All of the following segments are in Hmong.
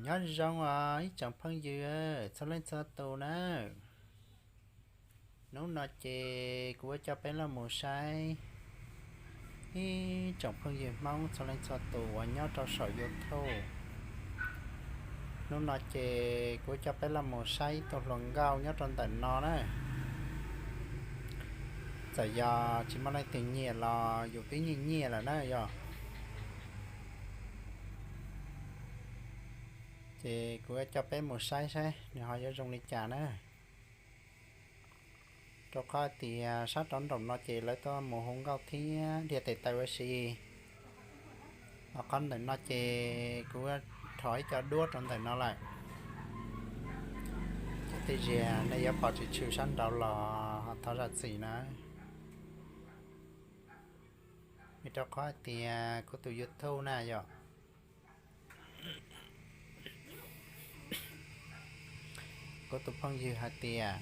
Nyob zoo os ib tsoom phooj ywg txhua leej txhua tus na. Hnub no ces kuv yuav coj peb los mus saib ib tsoom phooj ywg Hmoob txhua leej txhua tus uas nyob rau saum YouTube. Hnub no ces kuv yuav coj peb los mus saib ib tug hluas nkauj nyob rau ntawm no na. Txawm yog tsis muaj leej twg nyiam los yus twb nyiam nyiam lawm na yog. Ces kuv yuav coj peb mus saib saib nws ho yuav zoo li cas na. Rau qhov tias sab rov nraum no ces lawv tuaj mus hu nkauj thiab dhia tes taw ua si. Ho qhov ntawm no ces kuv rho ib co duab rau ntawm no lawm. Ces tej zaum nej yuav pom tsis tshwm sab nraud los thov zam txim na. Vim rau qhov hais tias kuv tus YouTube na yom, kuv tus phooj ywg hais tias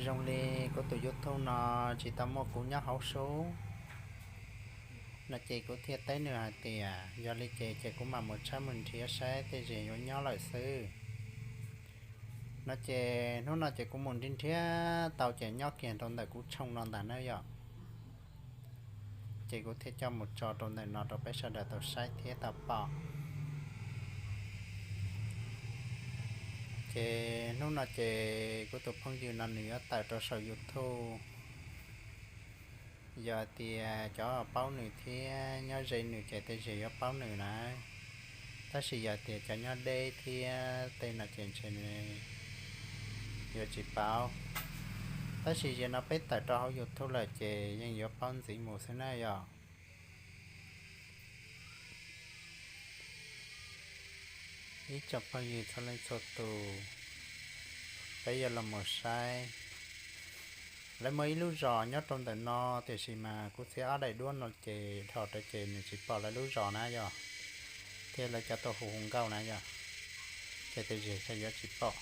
zoo li kuv tus YouTube no tsis tau muaj kuv nyob hauv sub no ces kuv thiaj teb nws hais tias yog li ces ces kuv mam mus tshawb mus nrhiav saib tej zaum yuav nyob lawm xwb no ces hnub no ces kuv mus nrhiav nrhiav tau ces nyob kiag rau ntawm kuv tshooj no ntag na yom. Ces kuv thiaj coj mus tso rau ntawm no rau peb sawv daws tau saib thiab tau pom. Ces hnub no ces kuv tus phooj ywg no nws yuav tawm rau saum YouTube. Yog tias cov paub nws thiab nyob ze nws ces tej zaum yuav paub nws na. Tab sis yog tias cov nyob deb thiab tej no ces ntshe yuav tsis paub. Tab sis zaum no peb tawm rau hauv YouTube lawm ces yeej yuav paub ntxiv mus xwb na yom. Ib tsoom phooj ywg txhua leej txhua tus, peb yuav los mus saib. Lawv muaj ib lub zos nyob rau ntawm no, tiam sis mas kuv txiav ob daim duab no ces dhos rau ces nws tsis pom lawv lub zos na yog, thiab lawv cov tuaj hu hu nkauj na yog, ces tej zaum yuav tsis pom,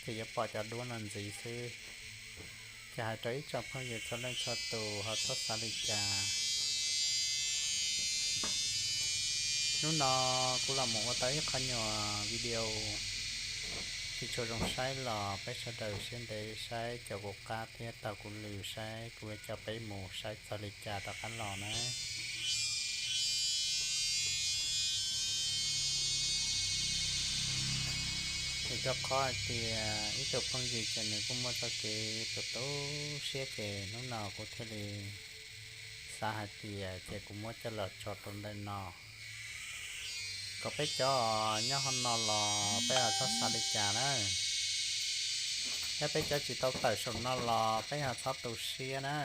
ces yuav pom cov duab no ntxiv xwb. Ces hais rau ib tsoom phooj ywg txhua leej txhua tus ho txhob xav li cas. Hnub no kuv los mus ua tau ib qho nyuag video tsis tshua zoo saib los peb sawv daws siab ntev saib caum kuv qab thiab taug kuv lw saib kuv yuav coj peb mus saib txog li cas rov qab los na. Vim rau qhov hais tias ib tug phooj ywg ces nws kuj muaj txoj kev tu tu siab ces hnub no kuv thiaj li xav hais tias ces kuv muab coj los tso rau ntawm no kom peb cov nyob hauv no los peb ho txhob xav li cas na. Thiab peb cov tsis tau tawm saum no los peb ho txhob tu siab na.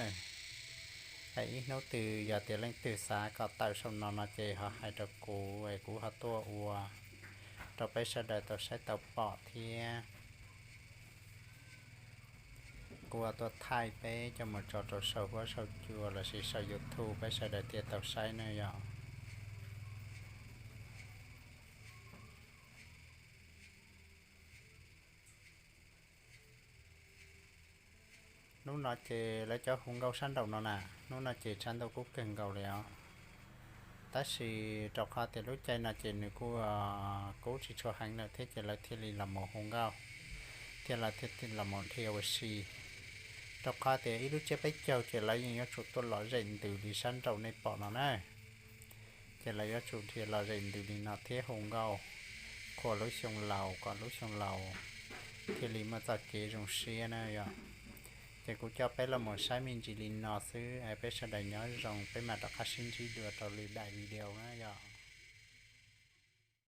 Es ib hnub twg yog tias leej twg xav kom tawm saum no no ces ho hais rau kuv es kuv ho tuaj ua rau peb sawv daws tau saib tau pom thiab. Kuv tuaj thaij peb coj mus tso rau saum huab saum cua lossis saum YouTube peb sawv daws thiaj tau saib na yog. Hnub no ces lawv cov hu nkauj sab nraum no na, hnub no ces tshav ntuj kub kawg nkaus li os. Tab sis rau qhov tias lub caij no ces nws kuj kub tsis tshua heev lawm thiab ces lawv thiaj li los mus hu nkauj, thiab lawv thiaj los mus dhia ua si. Rau qhov tias ib lub tsiab peb caug ces lawv yeej yuav tsum tuaj lom zem ntws li sab nraum nej pom no na. Ces lawv yuav tsum dhia lom zem ntws li no thiab hu nkauj qhuas lub xyoo laus kom lub xyoo laus thiaj li muaj txoj kev zoo siab na yog. Ces kuv coj peb los mus saib me ntsis li no xwb es peb sawv daws nyob zoo, peb mam rov qab sib ntsib dua rau lwm daim video na yog.